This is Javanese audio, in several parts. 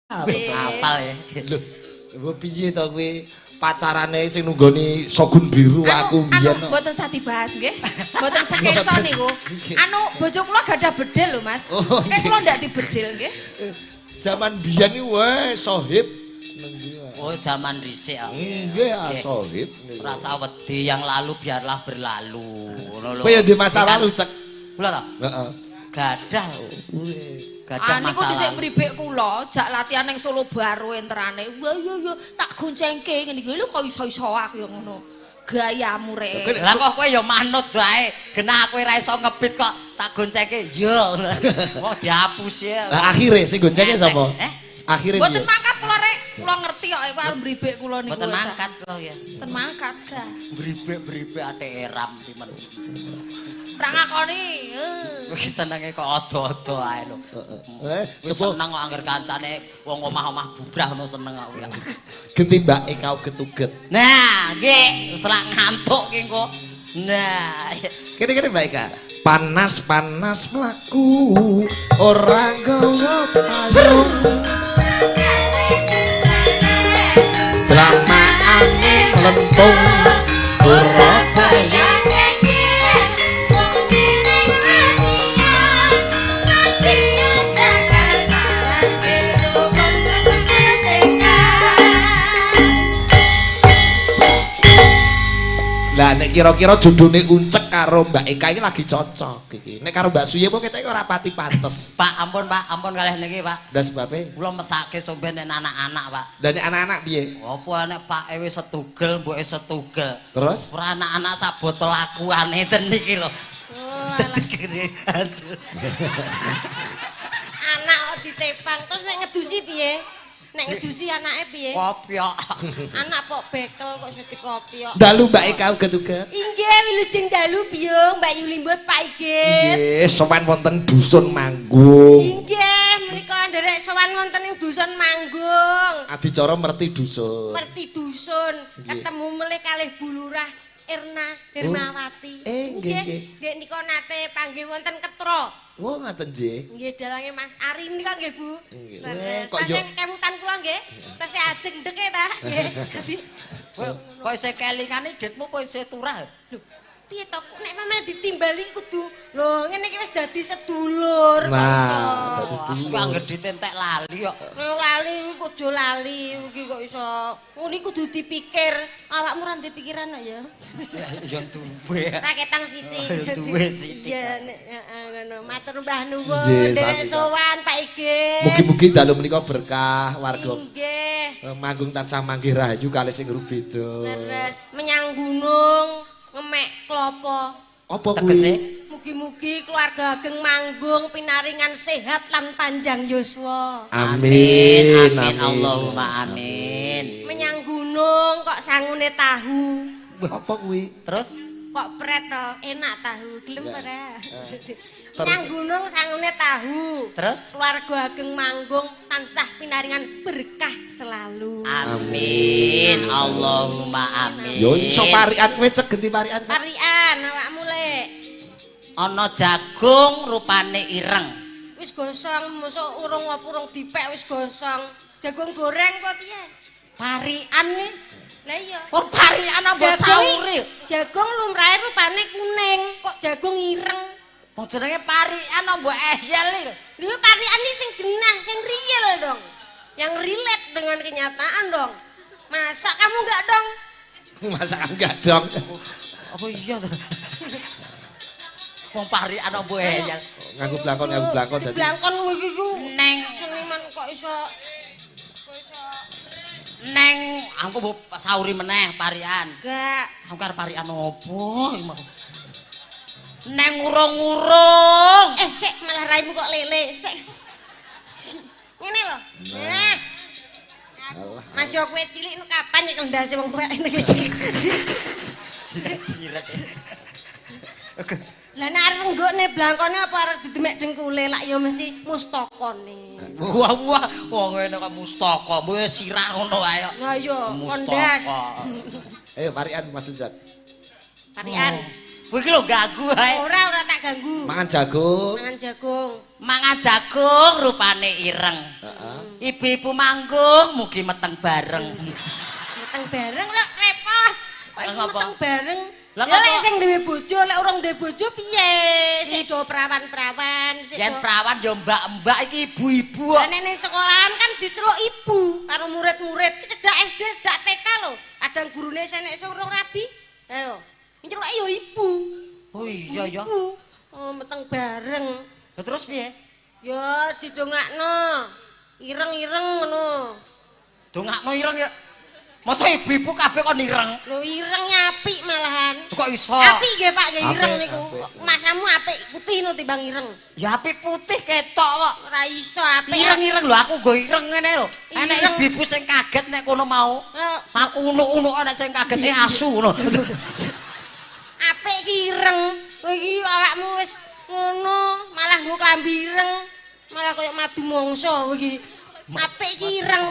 Apal ya. Lho, mbok piye to kowe pacarane sing nunggoni Shogun Biru aku mbiyen Anu, mboten sah dibahas nggih. Mboten sekeca niku. Anu, bojo kula gadah bedil lho, Mas. Oh, Kayak kula ndak dibedil nggih. Zaman biyen iki wae sohib. Oh, zaman dhisik ah. Nggih, ah, sohib. Rasa wedi, yang lalu biarlah berlalu. Ngono lho. Kowe ya di masa lalu, Cek. Kula ta? Heeh. Gadah. Gadah Ah, niku masa dhisik lalu. mribik kula, jak latihan ning Solo Baru enterane. Wah iya iya, tak goncengke ngene iki. Lho, kok iso-iso aku ya ngono. Gayamu, rek. Lah, kok kowe ya manut wae. Genah kowe ra iso ngebit kok tak goncengke. Yo. Wong dihapus ya. Lah, akhire sing goncengke sapa? Eh? Akhire Mboten piye? mangkat kula, rek. Kula ngerti kok iku arep mribik kula niku. Mboten mangkat kula ya. Mboten mangkat dah. Bribek-bribek ate eram timen. Ora ngakoni. Eh. Kowe senenge kok ado-ado ae lho. Eh, Kowe coba seneng kok angger kancane wong omah-omah bubrah ngono seneng aku ya. Genti Mbak Eka uget-uget. Nah, nggih, selak ngantuk ki engko. Nah, Kene-kene, Mbak Eka. Panas-panas mlaku ora gawa payung. Dramaane mlentung Surabaya. Lah, nek kira-kira jodone Uncek karo Mbak Eka iki lagi cocok iki. Nek karo Mbak Suye kok ketoke ora pati pantes. Pak, ampun Pak, ampun kalih niki, Pak. Lah, sebabe? Kula mesake somben nek anak-anak, Pak. Lah, nek anak-anak piye? Apa nek pake wis setugel, mboke setugel. Terus? Ora anak-anak sak botol akuane ten niki lho. Oh, alah. Anak kok dicepang, terus nek ngedusi piye? Nek ngedusi anake piye? Kopiok. Anak kok bekel kok iso dikopiok. Dalu, Mbak Eka uget-uget. Inggih, wilujeng dalu, Biyung, Mbak Yulimbut, Pak Igit. Nggih, sowan wonten Dusun Manggung. Inggih, menika nderek sowan wonten ing Dusun Manggung. Adicara merti dusun. Merti dusun, Nggih. Ketemu melih kalih Bu Lurah Erna Hermawati. Eh, nggih, nggih. Nggih, nika nate panggih wonten Ketro. Wah, ngaten nggih. Nggih, dalange Mas Ari menika nggih, Bu. Nggih. Leres. Kok yo Tasih kemutan kula nggih. Tasih ajeng ndeke ta. Nggih. Dadi Kowe kok isih kelingane ditmu apa isih turah? Lho, piye to, nek mamane ditimbali kudu lho, ngene iki wis dadi sedulur kok Nah, iso. dadi Aku sedulur. angger ditentek lali kok. Nek lali kudu lali iki kok iso. Ngono iki kudu dipikir. Awakmu ora ndek pikiran kok ya. Ya duwe. Raketang sithik. Ya duwe sithik. Iya, nek heeh ngono. Matur mbah nuwun, Nggih, nderek sami-sami. sowan, Pak Igit. Mugi-mugi dalu menika berkah warga Nggih. Manggung tansah manggih rahayu kalih sing rubeda. Leres menyang gunung ngemek klopo. Apa kuwi? Tegese? Mugi-mugi keluarga ageng Manggung pinaringan sehat lan panjang yuswa. Amin. Amin. Allahumma amin. Menyang gunung kok sangune tahu. Apa kuwi? Terus? Kok pret to, enak tahu, gelem Ya. ora? Terus? Menyang gunung sangune tahu. Terus? Keluarga ageng Manggung tansah pinaringan berkah selalu. Amin. Allahumma amin. Yo iso parikan kowe, Cek, genti parikan, Cek. Parikan awakmu, Lek. Ana jagung rupane ireng. Wis gosong, mosok urung apa urung dipek wis gosong. Jagung goreng kok piye? Parikan nih. Lah iya. Oh, parikan apa Jagung sauri? Jagung lumrahe rupane kuning, kok jagung ireng. Wong jenenge parikan mbok eyel iki. Lha, parikan iki sing genah, sing real dong. Yang relate dengan kenyataan dong. Masa kamu enggak dong? Masa enggak dong? Apa iya to? Wong parikan mbok eyel. Nganggo blangkon, nganggo blangkon dadi. Blangkon kowe iki ku Neng seniman kok iso kok iso Neng aku mbok sauri meneh parikan. Gak. Aku arep parikan opo iki mau? Neng urung-urung. Eh, sik, malah raimu kok lele. Sik. Ngene lho. Nah. Alah. Mas yo kowe cilik nu kapan nyekel ndase wong tuwek ngene iki? Jiret. Lah, nek arep nggokne blangkone apa arep didemek dengkule lak ya mesti mustakane. Wah wah, wong ngene kok mustaka, mbok sirah ngono wae kok. Lah iya, kondas. Mustaka. Ayo parikan, Mas Unjak. Parikan. Kowe iki lho ganggu wae. Ora, ora tak ganggu. Mangan jagung. Mangan jagung. Mangan jagung rupane ireng. Heeh. Ibu-ibu manggung mugi meteng bareng. Meteng bareng lek repot. Kok iso Lah, ngapa? meteng bareng? Lah, Ya lek ngapa? sing duwe bojo, lek urung duwe bojo piye? Sik do perawan-perawan, sik Yen do perawan ya mbak-mbak iki ibu-ibu kok. Lah nek ning sekolahan kan diceluk ibu karo murid-murid. Ki cedak SD, cedak TK lho. Kadang gurune sing nek urung rabi. Ayo. Nceluke ya ibu. Oh iya ya. Ibu. Oh, meteng bareng. Lah terus piye? Ya didongakno. Ireng-ireng ngono. Dongakno ireng ya. Masa ibu-ibu kabeh kon ireng? Lho ireng apik malahan. Kok iso? Apik nggih Pak, nggih ireng Apik, niku. apik. Masamu apik putih no timbang ireng. Ya apik putih ketok kok. Ora iso apik. Ireng-ireng lho aku nggo ireng ngene lho. Enek Ireng. ibu-ibu sing kaget nek kono mau. Eh, Aku unuk-unuk nek sing kaget e asu ngono. Apik ki ireng. Kowe iki awakmu wis ngono, malah nggo klambi ireng. Malah koyo madu mongso kowe iki. Apik ki ireng.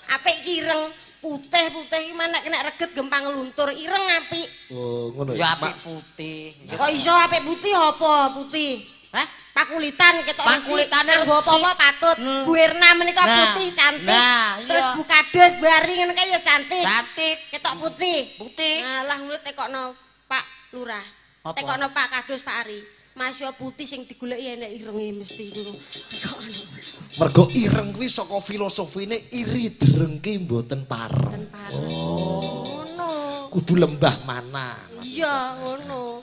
Apik ki ireng. Putih-putih iki mana kena reget gampang luntur. Ireng apik. Oh, ngono Ya apik putih. Kok iso apik putih apa putih? Hah? Pakulitan ketok resik. Pakulitane Nggo resik. apa-apa patut. Bu Erna menika Nah, putih cantik. nah, iya. Terus Bu Kades Bu Ari ngono kae ya cantik. Cantik. Ketok putih. Putih. Nah, lah ngono tekokno Pak Lurah. Apa? Tekokno Pak Kadus Pak Ari. Mas yo putih sing digoleki enek irenge mesti ngono. Tekokno. Mergo ireng kuwi saka filosofine iri drengki mboten pareng. Den pareng. Ngono. Kudu lembah mana. Iya, ngono.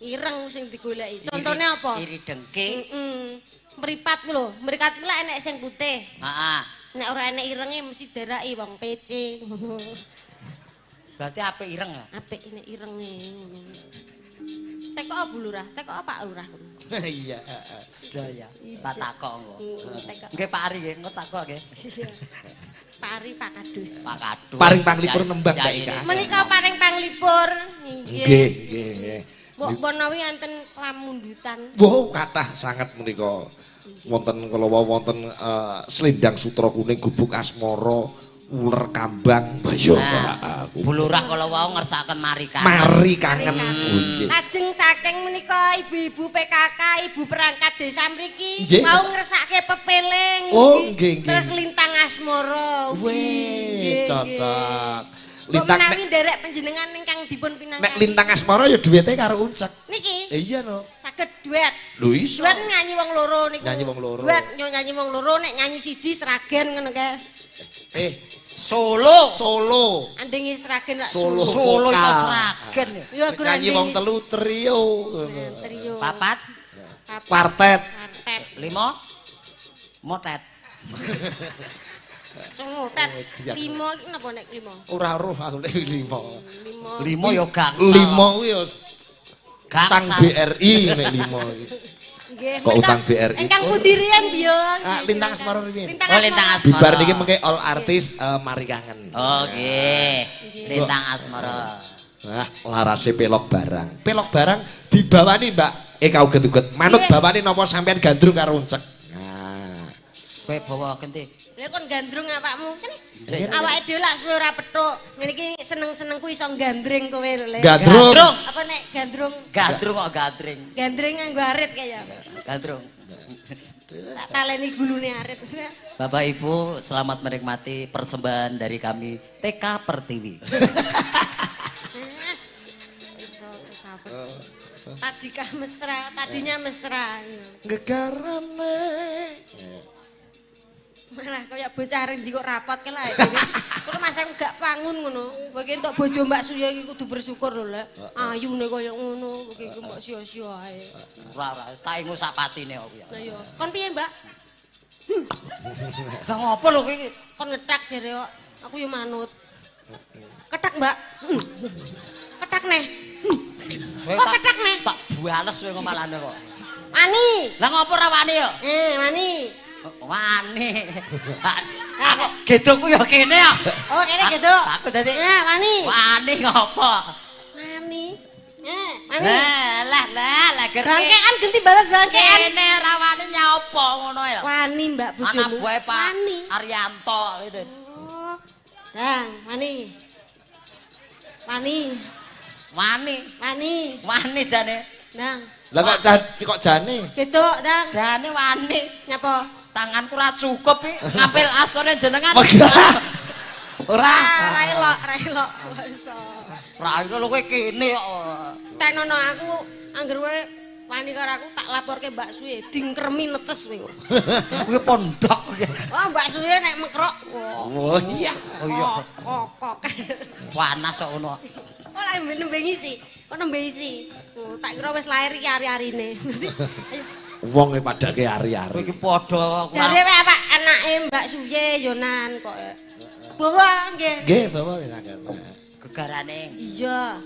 Ireng sing digoleki. Contone apa? Iri dengki. Heeh. Meripat ku lho, meripat ku lek enek sing putih. Heeh. Nek ora enek irenge mesti daraki wong PC. Ngono. Berarti apik ireng ya? Apik enek irenge ngono. Tekok Bu Lurah, tekok Pak Lurah. Iya, heeh. Iya ya. Tak takok engko. Tekok. Nggih Pak Ari nggih, engko takok nggih. Pak Ari Pak Kadus. Pak Kadus. Paring panglipur nembang, Mbak Yai Ika. ini. Menika paring panglipur. Nggih. Nggih, nggih, nggih. Mbok menawi enten pamundutan. Wow, kathah sangat menika. Wonten kala wau wonten selendang sutra kuning, gubuk asmara, uler kambang. Bayo, Nah, aku. Bu Lurah kala wau ngersakaken mari kangen. Mari kangen. Oh, nggih. Lajeng saking menika ibu-ibu PKK, ibu perangkat desa mriki Nggih. mau ngersake pepeling. Oh, nggih, nggih. Terus lintang asmara. Weh, Nggih, cocok. nggih. Mbok Lintang menawi nek, nderek panjenengan ingkang dipun pinangkani. nek lintang asmara ya duwete karo Uncek. Niki Iya no. saged duet. Lho iso. Duet nyanyi wong loro niku. Nyanyi wong loro. Duet yo nyanyi wong loro nek nyanyi siji Sragen ngono kae. Eh, Solo. Solo. Andingi Sragen lak Solo. Solo iso Vokal. Sragen. Ya Nek nyanyi wong telu trio. Nah, trio. Papat, Papat. Kuartet. Kuartet. lima, motet. Motet. Oh, iya. Lima iki napa nek lima? Ora roh aku nek lima. Lima. Lima ya gangsal. Lima kuwi ya utang Gangsal. BRI nek lima iki. Nggih. Kok utang BRI? Ingkang pundi riyen, Biyo? Ah, Lintang Asmara riyen. Lintang Oh, Lintang Asmara. Bibar niki mengke all artis mari kangen. Oh, nggih. Lintang Asmara. Nah, larase pelok barang. Pelok barang dibawani, Mbak. Eka uget-uget. Manut Nggih. bawane napa sampean gandrung karo Uncek. Nah. Kowe bawa genti. Lha kon gandrung awakmu. Kene. Iya. Awake dhewe lak suwe ora petuk. Ngene iki seneng-senengku iso gandring kowe lho, Le. Gandrung. Gandrung. Apa nek gandrung? Gandrung kok gandring. Gandring nganggo arit kaya. Gandrung. Tak taleni gulune arit. Bapak Ibu, selamat menikmati persembahan dari kami TK Pertiwi. Iso TK. Tadikah mesra, tadinya mesra. Gegarane. Malah kaya bocah arep njikuk rapot ke lah. Kulo mas aku gak pangun ngono. Kowe iki entuk bojo Mbak Suyo iki kudu bersyukur lho, Lek. Ayune kaya ngono, kowe iki mbok sia-sia ae. Ora ora, tak ingu sak patine kok ya. Lah iya. Kon piye, Mbak? Lah ngopo lho kowe iki? Kon ngetak jere kok. Aku yo manut. Ketak, Mbak. Ketak neh. Kowe Kok ketak neh? Tak bales kowe kok malahane kok. Wani. Lah ngopo ora wani yo? Wani. Wani. Aku gedokku ya kene kok. Oh, kene gedok. Aku dadi Wani. Wani ngopo? Wani. Wani. Lah lah lah lah gerke. Bangkean genti balas bangkean. Kene ra wani nyaopo ngono ya. Wani, Mbak bojomu. Anak buahe Pak Wani. Arianto gitu. Oh. Dang, wani. Wani. Wani. Wani. Wani jane. Dang. Lah kok kok jane? Gedok, Dang. Jane wani. Nyapa? Tanganku ra cukup iki ngampil astone jenengan. Ora. Ah, ra elok, ra elok. Kok iso. Ra lho kowe kene kok. Tenono aku angger kowe wani karo aku tak laporke Mbak Suye, dingkremi netes kowe. Kuwi pondok. Wah, Mbak Suye nek mekrok. Wah. Oh iya. Oh iya. Kok kok. Panas kok ngono. Oh, lek nembe ngisi. Kok nembe isi. Oh, tak kira wis lair iki ari-arine. Ayo. Wong e padake ari-ari. Kowe iki padha Jare wae Pak anake Mbak Suye yonan kok. Bawa nggih. Nggih, bawa saged. Gegarane. Iya.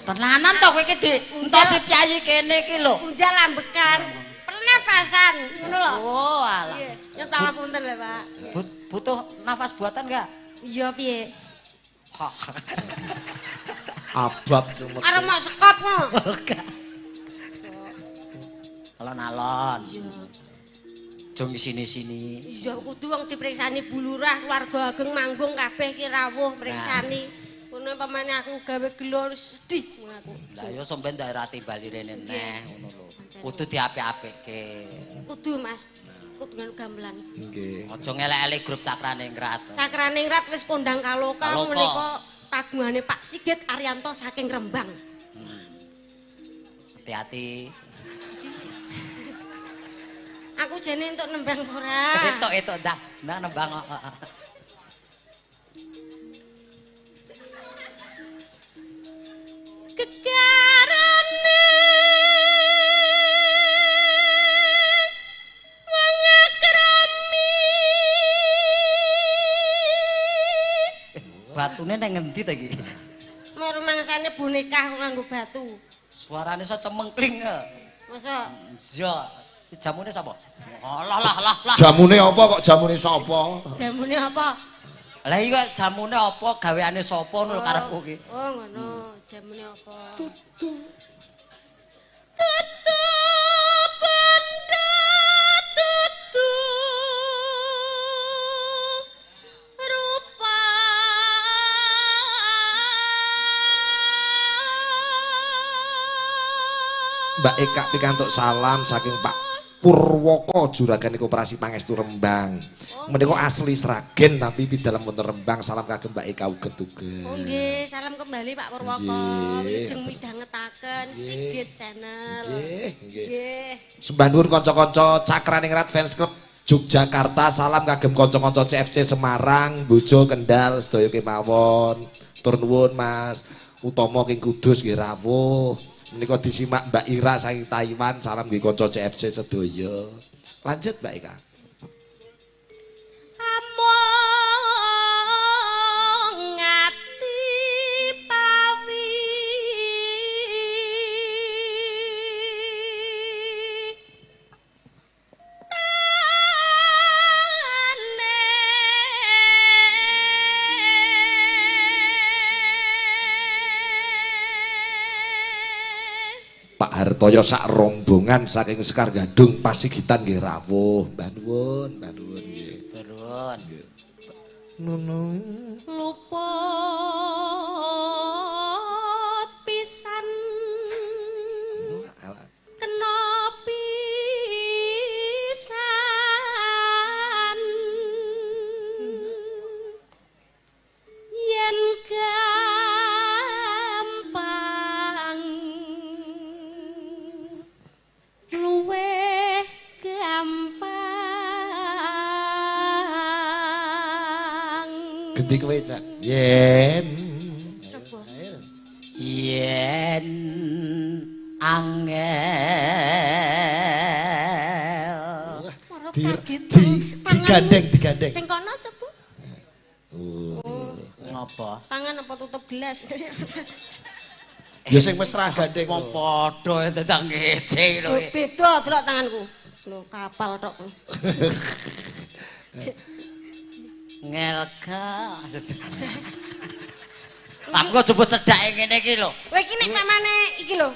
Tenanan to kowe iki dientosi piyayi kene iki lho. Unjal ambekan, pernapasan, ngono lho. Oh alah. Nggih, nyuwun pangapunten lho, Pak. Butuh nafas buatan enggak? Iya piye? Abab sumet. Arep mok sekop ngono. Alon-alon. Aja ngisini-sini. Iya kudu wong dipriksani Bu Lurah, keluarga ageng manggung kabeh ki rawuh mriksani. Ngono pamane aku gawe gelo sedih ngono aku. Lah ya sampean ndak ra timbali rene neh ngono lho. Kudu diapik-apikke. Kudu Mas, kudu nganu gamelan. Nggih. Aja ngelek-elek grup Cakraningrat. Cakraningrat wis kondang kaloka Kaloka. menika tagungane Pak Sigit Arianto saking Rembang. Hati-hati. Aku jane entuk nembang ora. Etok-etok ndak, ndak nembang kok. Gegarane wong akrami. Batune nang ngendi ta iki? Mau rumangsane boneka kok nganggo batu. Suarane iso cemengkling. Masa Iya. Jamune sapa? Alah lah lah lah. Jamune apa kok jamune sapa? jamune apa? Lah iki kok jamune apa gaweane sapa ngono lho karepku iki. Oh ngono, jamune apa? Tutu. Tutu benda tutu rupa. Mbak Eka pikantuk salam saking Pak Purwoko juragane Koperasi Pangestu Rembang. Menika asli Sragen tapi pidalem wonten Rembang. Salam kagem Mbak Eka uget-uget. Oh nggih, salam kembali Pak Purwoko. Nggih. Wilujeng midhangetaken Sigit Channel. Nggih, nggih. Nggih. Sembah nuwun kanca-kanca Cakraningrat Fans Club Yogyakarta, salam kagem kanca-kanca CFC Semarang, Bojo Kendal sedaya kemawon. Tur nuwun Mas Utomo king Kudus nggih rawuh. Menika disimak Mbak Ira saking Taiwan, salam nggih kanca CFC sedaya. Lanjut Mbak Eka. Among ati pawi tane Pak Hartoyo sak rombongan saking Sekar Gadung Pasigitan nggih rawuh. Mbah nuwun, mbah nuwun nggih. Nuwun. Nunu. Luput pisan kena pisan yen gampang luweh gampang. Ganti kowe, Cak. Yen. Coba. Yen angel Ora Di kaget. di digandeng, digandeng. Sing kono coba. Oh. Ngopo? Tangan apa tutup gelas? Ya sing mesra gandeng. Wong padha dadak ngece lho. Lho, beda delok tanganku. Lho, kapal tok. Ngelka. Aku kok coba cedhake ngene iki lho. Kowe iki nek pamane iki lho,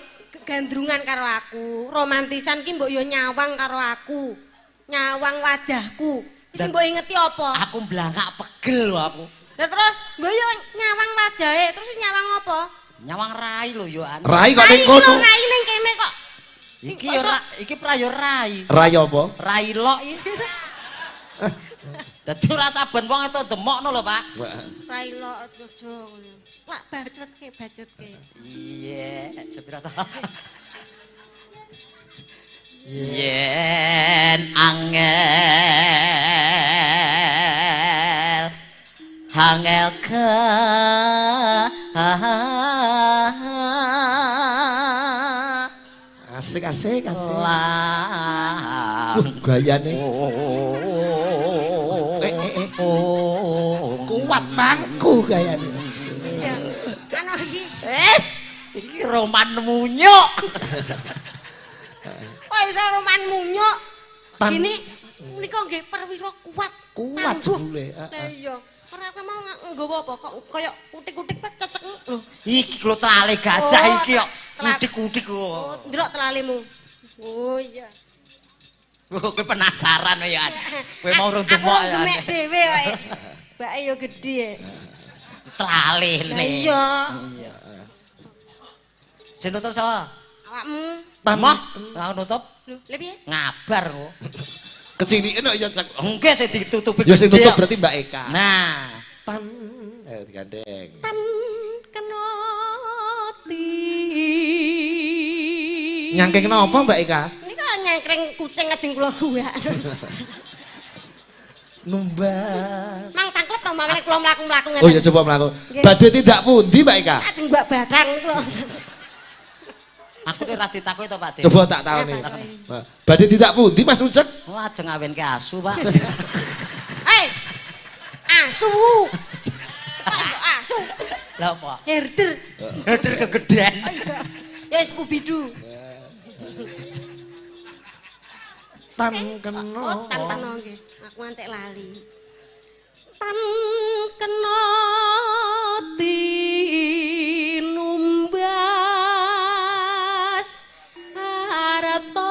gandrungan karo aku, romantisan ki mbok yo nyawang karo aku. Nyawang wajahku. Wis mbok ingeti apa? Aku mblangak pegel lho aku. Lah terus mbok yo nyawang wajahe, terus nyawang apa? Nyawang rai lho yo anu. Rai kok Rai ning iki lho, kono. rai ning kene kok. Iki ya ora, iki prayo rai. Rai apa? Rai lok iki. Dadi ora saben wong itu demokno lho, Pak. Rai lok aja ngono. Lak bacotke, bacotke. Iya, sepira ta? Yen angel angel ke Asik asik asik. Lang Gayane. Kuat mangku gayane. Iya. Anu iki. Wis, iki roman munyuk. Oh iso roman munyuk. Tan- Gini menika nggih perwira kuat. Kuat tangguh. jebule, heeh. Lah iya. Ora aku mau nggawa apa kok kaya utik-utik pet cecek lho. Iki lho telale gajah Oh, iki kok. Udik-udik kok. Oh, ndelok telalimu. Oh iya. Kowe penasaran ya. Kowe mau rung Aku demok rung ya. demek dhewe wae. Mbake yo gedhe. Telale Lah ne. iya. Sing nutup sapa? Awakmu. Moh, aku nutup Lho, lha piye? ngabar kok. Keciliken kok ya cek. Nggih sing ditutupi. Ya sing gede tutup kok. berarti Mbak Eka. Nah, Tan digandeng. Tan kena ti. Nyangking napa Mbak Eka? Nika nyangkring kucing ajeng kula guwak. Numbas. Mang tangklet to mangke kula mlaku-mlaku ngeten. Oh ya coba mlaku. Nggih. Badhe tindak pundi Mbak Eka? Ajeng mbak batang kula. aku ora ditakoki to Pak De. Coba tak tahu nih. Badhe tindak pundi Mas Ucek? Oh, ajeng ngawinke asu, Pak. Hei. Asu. Asu. Lah apa? Herder. Herder kegedean. Ya wis kubidu. Tan kena. Oh, tan kena nggih. Aku ngantek lali. Tan kena tinumbas harta.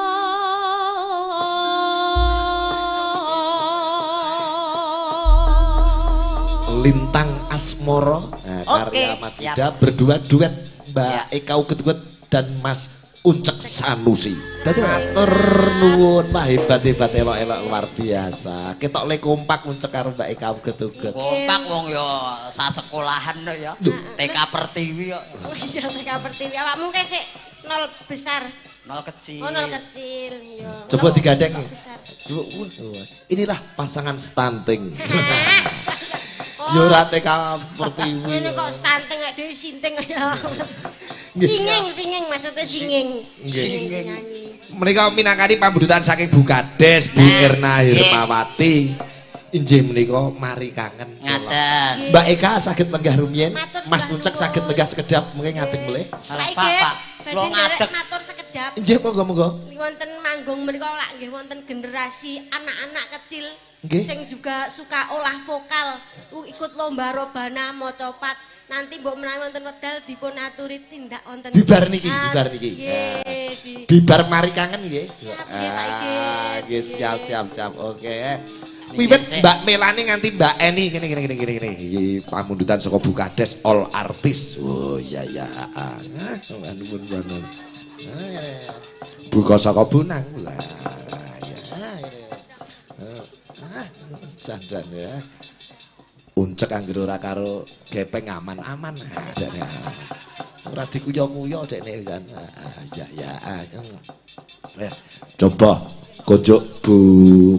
Lintang Asmoro. Nah, Oke, karya Mas siap. Ida berdua duet Mbak Ya. Eka Uget-Uget dan Mas Uncek Sanusi. Dadi matur nuwun, wah hebat-hebat elok-elok luar biasa. Ketok le kompak Uncek karo Mbak Eka Uget-Uget. Kompak wong ya sasekolahan lho ya. TK Pertiwi kok. Oh iya TK Pertiwi. Awakmu kae sik nol besar. Nol kecil. Oh nol kecil. Iya. Coba Nol digandeng. kok besar. Coba, wah, inilah pasangan stunting. Oh. Ya ora TK Pertiwi. Ngene kok stunting kok dhewe sinting ya. Singing, singing maksudnya singing. Nggih. Singing nyanyi. Menika minangkani pambudutan saking Bu Kades Bu Nah, Erna nggih. Hermawati. Injih menika mari kangen. Ngaten. Mbak Eka saged lenggah rumiyin, Matur Mas sembah Uncek nuwun. saged lenggah sekedap mengke ngadeg melih. Alah, Pak Pak, Ige, Pak. badhe Kula nderek ngadeg. matur sekedap. Injih monggo monggo. Wonten manggung menika lak nggih wonten generasi anak-anak kecil Nggih. sing juga suka olah vokal, ikut lomba robana maca pat. Nanti mbok menawi wonten wedal dipun aturi tindak wonten Bibar niki, Ah, bibar niki. Nggih, di Bibar mari kangen nggih. Siap, nggih, Pak Ige. Ah, nggih siap siap siap. Oke. Niki Wiwit sik. Mbak Melani nganti Mbak Eni ngene ngene ngene ngene ngene. Iki pamundutan saka Bu Kades all artis. Oh iya iya. Ah, nuwun nuwun. Ah, iya, iya. Buka saka Bonang. Lah ya. Ah, jan jan ya. Uncek anggere ora karo gepeng aman-aman. Ah, jan, ya. Ora dikuyo-kuyo dekne pisan. Ah, ya ya. Ah, Ya, coba konjuk Bu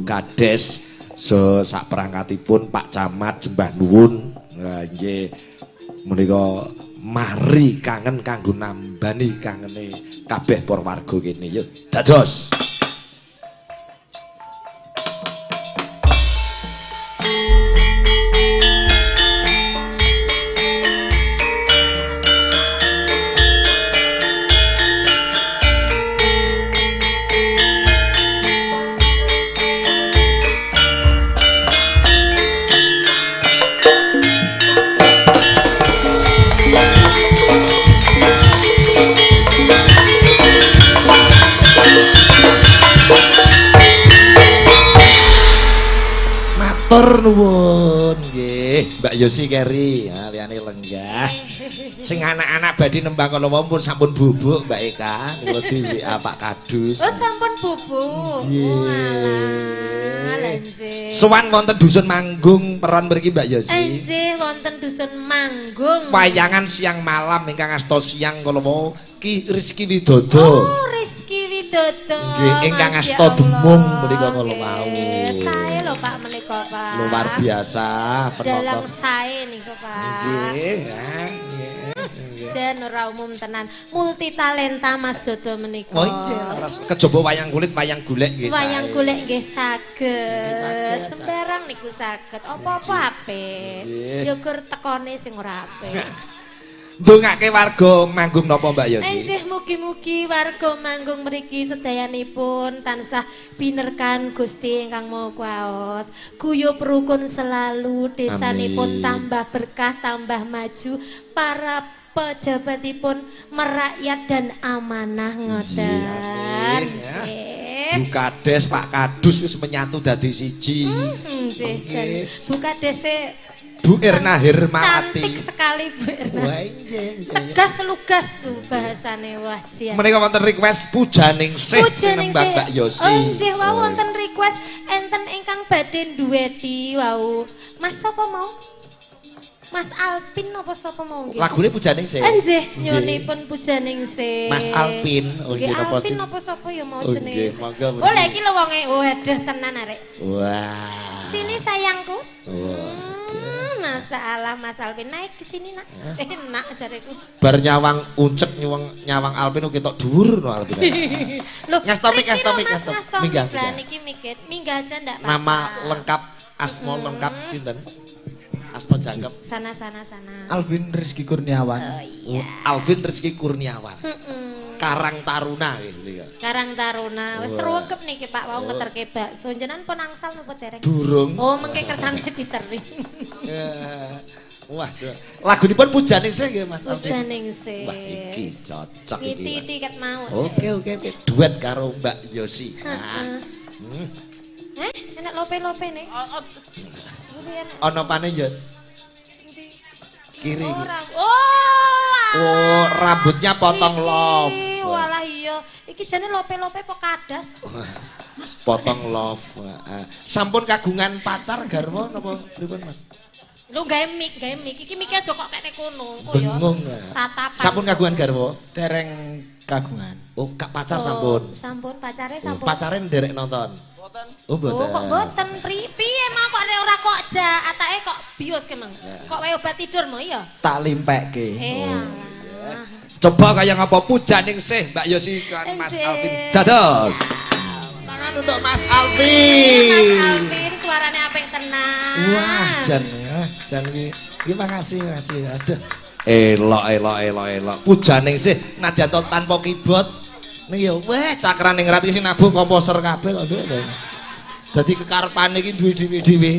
Kades so sak perangkatipun Pak Camat Jembah nuwun. Lah nggih menika mari kangen kanggo nambani kangene kabeh para warga kene yuk. Dados. Thank Matur nuwun nggih Mbak Yosi Keri, ha liyane lenggah. Sing anak-anak badhe nembang kala wau pun sampun bubuk Mbak Eka niku di WA Pak Kadus. Oh sampun bubuk. Nggih. Walah nggih. Sowan wonten dusun Manggung peron mriki Mbak Yosi. Nggih wonten dusun Manggung. Wayangan siang malam ingkang asta siang kala wau Ki Rizky Widodo. Oh Rizky Widodo. Nggih ingkang asta demung menika kala wau. Sae lho Pak menika Pak. Luar biasa penonton. Dalang sae niku Pak. Nggih, nggih. Jan ora umum tenan. Multi talenta Mas Dodo menika. Oh nggih, kejaba wayang kulit, wayang golek nggih. Wayang golek nggih saged. Sembarang niku saged. Apa-apa apik. Ya gur tekone sing ora apik. Ndongake warga Manggung napa Mbak Yosi? Enjih mugi-mugi warga Manggung mriki sedayanipun tansah binerkan Gusti ingkang Maha Kuwaos. Guyub rukun selalu, desanipun tambah berkah, tambah maju, para pejabatipun merakyat dan amanah ngoten. Bu Kades, Pak Kadus wis menyatu dadi siji. Nggih. Bu Kadese Bu Erna Hermawati. Cantik sekali Bu Erna. Wah, nggih. Tegas lugas bahasane wah jian. Menika wonten request Pujaningsih sinembang Mbak Yosi. Oh nggih wau wonten request enten ingkang badhe dueti wau. Mas sapa mau? Mas Alpin apa sapa mau nggih? Lagune Pujaningsih. Nggih, nyuwunipun Pujaningsih. Mas Alpin, oh nggih napa sih? Alpin apa sapa ya mau jenenge. Nggih, monggo. Oh lha iki lho wonge. Oh aduh tenan arek. Wah. Sini sayangku. Wah. Masalah Mas Alvin naik ke sini nak. Enak jareku. Bar nyawang uncek nyawang Alvin ketok dhuwur no Alvin. Loh, ngastomik. Minggah. Lah niki mikir, minggah aja ndak apa-apa. Nama lengkap, asma lengkap sinten? Asma jangkep. Sana. Alvin Rizky Kurniawan. Oh iya. Alvin Rizky Kurniawan. Karang Taruna nggih. Karang Taruna. Wis sregep niki Pak wau ngeterke bakso. Jenengan pun angsal napa dereng? Durung. Oh, mengke kersane diteri. Wah, lagunipun Pujaningsih nggih Mas Alvin. Pujaningsih. Wah, iki cocok iki. Ngiti ket mau. Oke. Duet karo Mbak Yosi. Heeh. Enak lope-lope nih. Ono pane Yos? Kiri. Oh, rambutnya potong love. Walah iya. Iki jane lope-lope po kadas. Potong love. Sampun kagungan pacar garwa napa pripun Mas? Lho gawe mic. Iki mic aja kok kene kono engko ya. Bingung. Tatapan. Sampun kagungan garwa? Dereng kagungan. Oh, kak pacar sampun. Sampun pacare sampun. Pacare nderek nonton. Mboten. Oh, mboten. Oh, kok mboten? Piye mau kok ora kok ja atake kok bios ke mang. Kok wae obat tidur mau iya? Tak limpekke. Eh. Coba kaya ngapa Pujaningsih Mbak Yosi kan Mas Alvin. Dados. Tangan untuk Mas Alvin. Mas Alvin suaranya apik tenan. Wah, jan ya, jan iki. Terima kasih. Aduh. Elok. Pujaningsih nadyan tanpa keyboard. Ning ya weh Cakraningrat iki sing nabuh komposer kabeh kok nduk. Dadi kekarepane iki duwe dhewe-dhewe.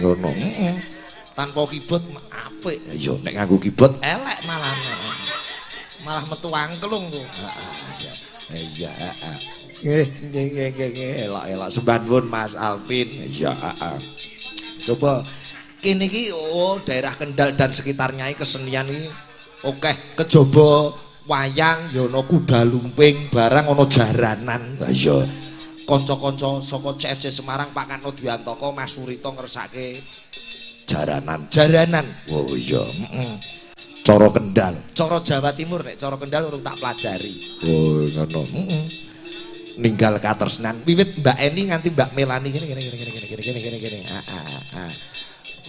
Ngono. Heeh. Tanpa keyboard apik. Ya nek nganggo keyboard elek malah. Malah metu angklung tuh. Iya, heeh. Nggih, elok-elok sembah nuwun Mas Alvin. Iya, heeh. Coba kene iki oh daerah Kendal dan sekitarnya iki kesenian iki akeh kejaba wayang ya ana kuda lumping barang ana jaranan. Lah iya. Kanca-kanca saka CFC Semarang Pak Katno Dwiantaka Mas Surito ngersake jaranan. Jaranan. Oh iya, heeh. Cara Kendal, cara Jawa Timur nek cara Kendal urung tak pelajari. Oh ngono. Heeh. Ninggal katresnan wiwit Mbak Eni nganti Mbak Melani gini.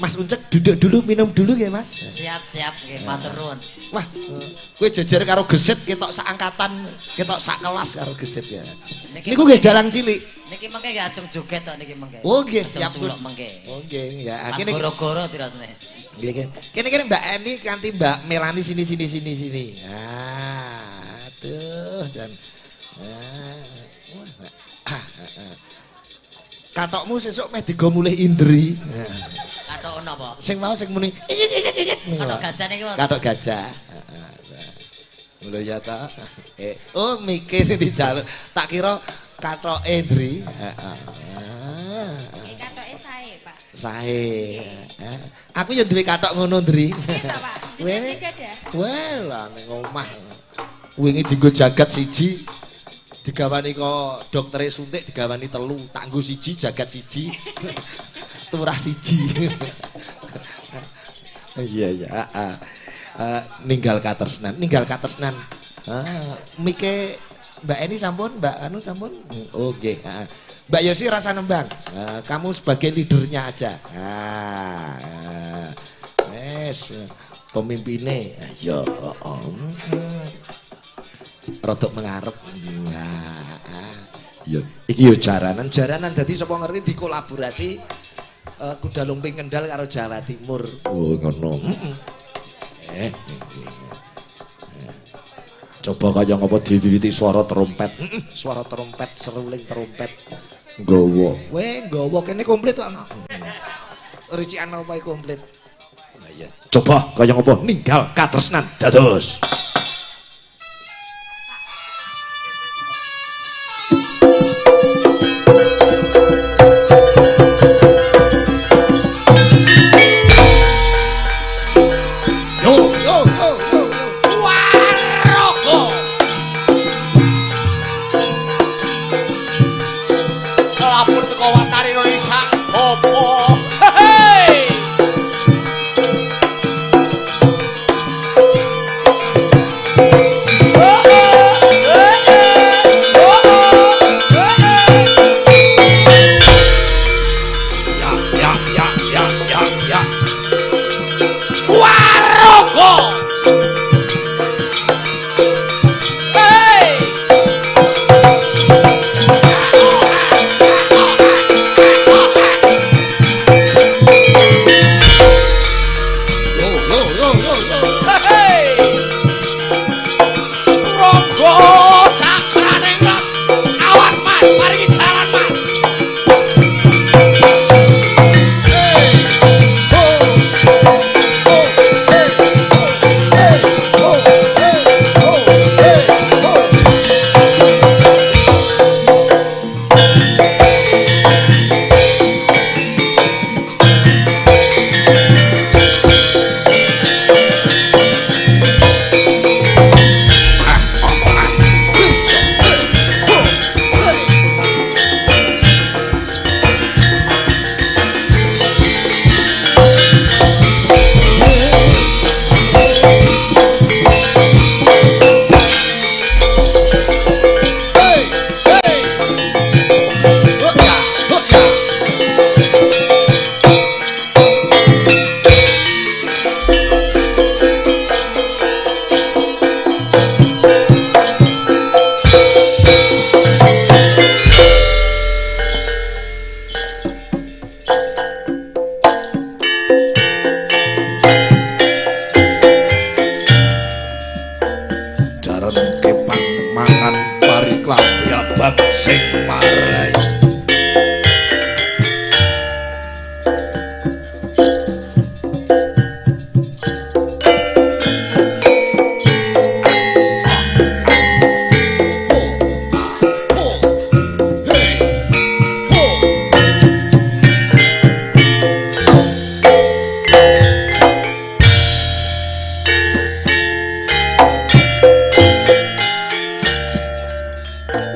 Mas Uncek duduk dulu minum dulu ya Mas. Siap nggih matur nuwun. Wah, kowe jejer karo Gesit ketok sak angkatan, ketok sak kelas karo Gesit ya. Niku nggih dalang cilik. Niki mengke nggih ajeng joget tok niki mengke. Oh nggih siap mengke. Oh nggih ya. Mas goro-goro tirasne. Nggih. Kene Mbak Eni kanthi Mbak Melani sini. Ah, aduh dan Katokmu sesuk meh digo mulih Indri. Katok napa? Sing mau sing muni. Katok gajah niki. Katok gajah. Heeh. Lho ya ta. Oh mike sing dijaluk. Tak kira katoke Indri. Heeh. Nggih katoke sae. Pak. Sae. Aku ya duwe kathok ngono, Ndri. Nggih ta, Pak. Jenengan gadah. Weh, lah ning omah. Wingi dienggo jagat siji. Digawani kok doktere suntik digawani telu, tak nggo siji jagat siji. Turah siji. Iya iya, heeh. Ninggal katresnan, ninggal katresnan. Mike Mbak Eni sampun, Mbak Anu sampun. Oh nggih, heeh. Mbak Yosi rasa nembang. Kamu sebagai leadernya aja. Wes pemimpine. Ayo, heeh. Rodok mengarep. Iya, iki yo jaranan, jaranan dadi sapa ngerti dikolaborasi Kuda Lumping Kendal karo Jawa Timur. Oh, ngono. Coba kaya ngapa diwiwiti suara trompet. Suara trompet, seruling trompet. Nggawa. Weh, nggawa kene komplit kok. Ricikan apa komplit. Lah iya. Coba kaya ngapa ninggal katresnan dados.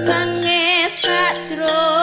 Nangis sajroning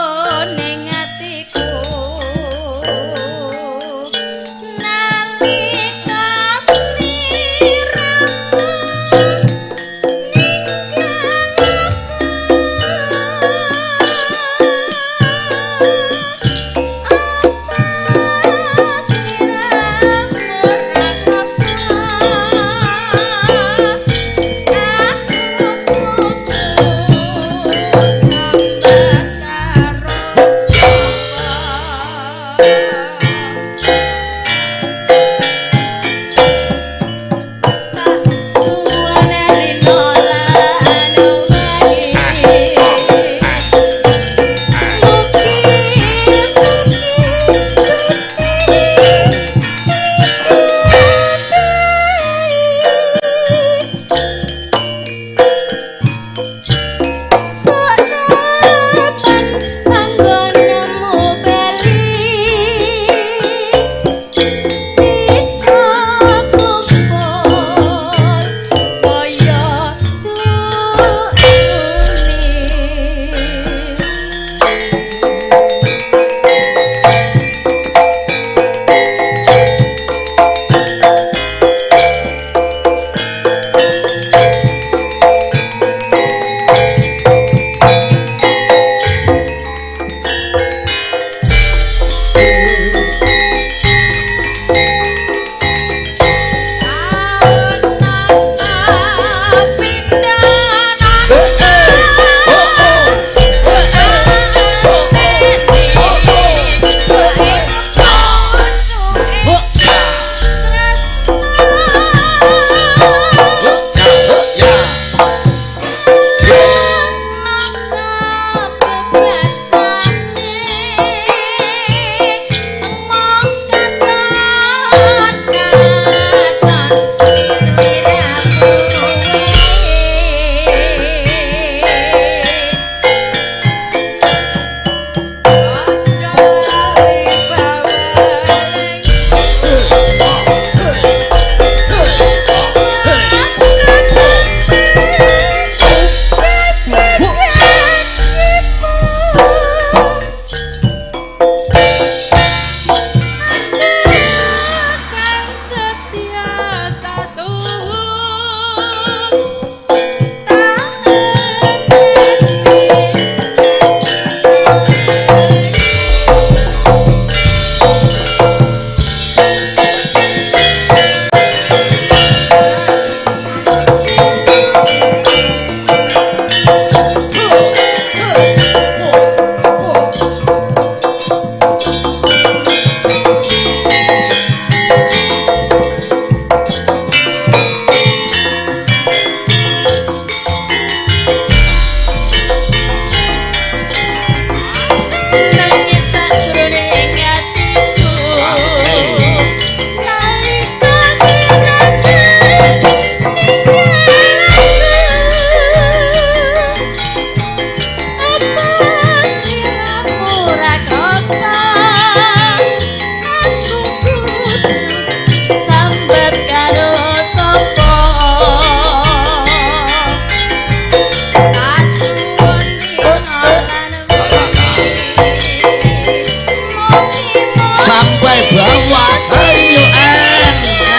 Sampai bawah. Ayo En.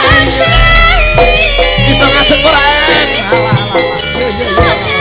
Ayo En. Iso ngadeg ora En? Alah alah.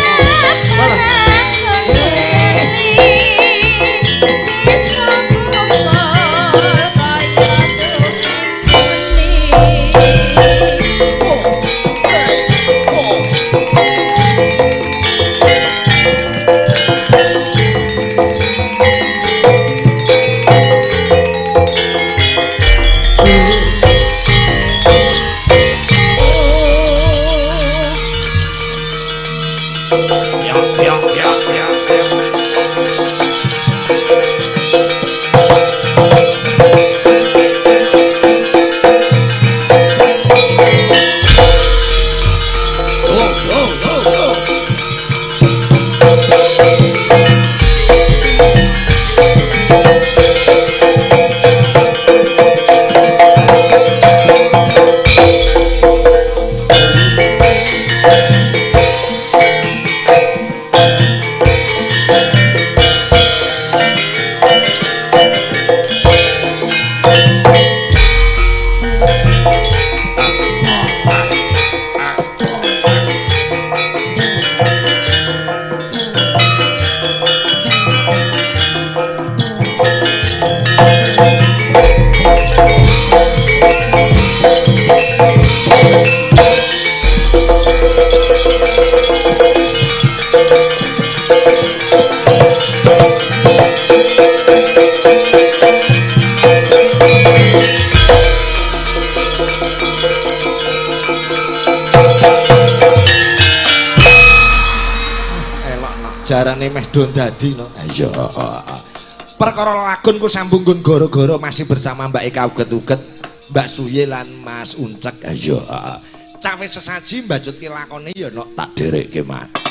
Yo yo yo. Yo yo yo yo. Yo yo yo yo. Elok no. Jarane meh do dadi no. Ayo. Perkara lakon ku sambung nggon goro-goro masih bersama Mbak Eka Uget-uget, Mbak Suye lan Mas Uncek. Ayo. Cawe sesaji mbajutke lakone ya nok tak derekke, Mas.